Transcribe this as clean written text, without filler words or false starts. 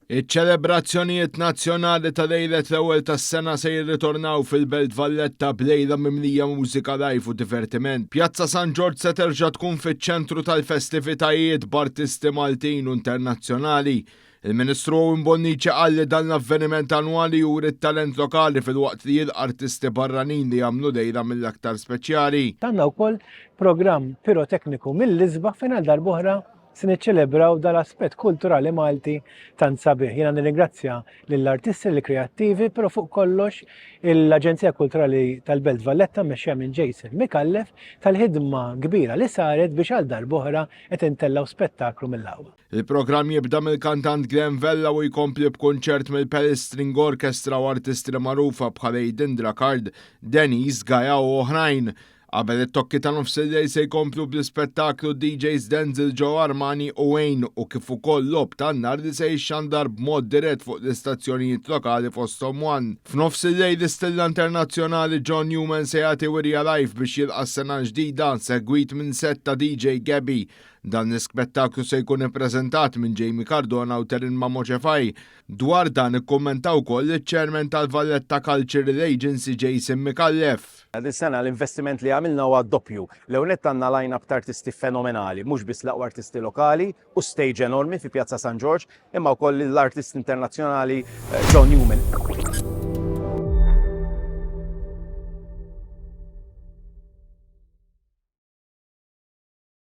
Iċ-ċelebrazzjonijiet nazzjonali ta' lejlet l-ewwel tas-sena se jirritornaw fil-Belt Valletta b'lejla mimlija mużika live u divertiment. Pjazza San Ġorġ se terġa' tkun fiċ-ċentru tal-festivitajiet b'artisti Maltin u internazzjonali. Il-Ministru Owen Bonnici qal li dan l-avveniment annwali juri t-talent lokali filwaqt li jilqa' artisti barranin li jagħmlu lejla mill-aktar speċjali. Għandna wkoll programm pirotekniku mill-isbaħ fejn għal darb'oħra se niċċelebraw dal-aspett kulturali Malti tant sabiħ. Jiena nirringrazzja lill-artisti, lill-kreattivi, però fuq kollox l-Aġenzija Kulturali tal-Belt Valletta mmexxija minn Jason Micallef tal-ħidma kbira li saret biex għal darb'oħra qed intellgħu spettaklu mill-aqwa. Il-programm jibda mill-kantant Glenn Vella u jkompli b'kunċert mill-Palace String Orchestra u artisti magħrufa bħal Aidan Drakard, Denise Gaia u oħrajn. Qabel it-tokki ta' nofs il-lejl se jkomplu bl-ispettaklu DJs Denzel Joe Armani u Wayne u kif ukoll logħob tan-nar li se jixxandar b'mod dirett fuq l-istazzjonijiet lokali fosthom One. F'nofs il-lejl l-istilla internazzjonali John Newman se jagħti wirja live biex jilqa' s-sena l-ġdida, segwit minn set ta' DJ Gabby. Dan l-ispettaklu se jkun ippreżentat minn Jamie Cardona u Terin Mamocefaj. Dwar dan ikkummenta wkoll iċ-Chairman tal-Valletta Cultural Agency Jason Micallef. Dis-sena l-investiment li għamilna huwa doppju. L-ewwel nett għandna line-up ta' artisti fenomenali, mhux biss l-aqwa artisti lokali u stage enormi fi Pjazza San Ġorġ, imma wkoll l-artist internazzjonali John Newman.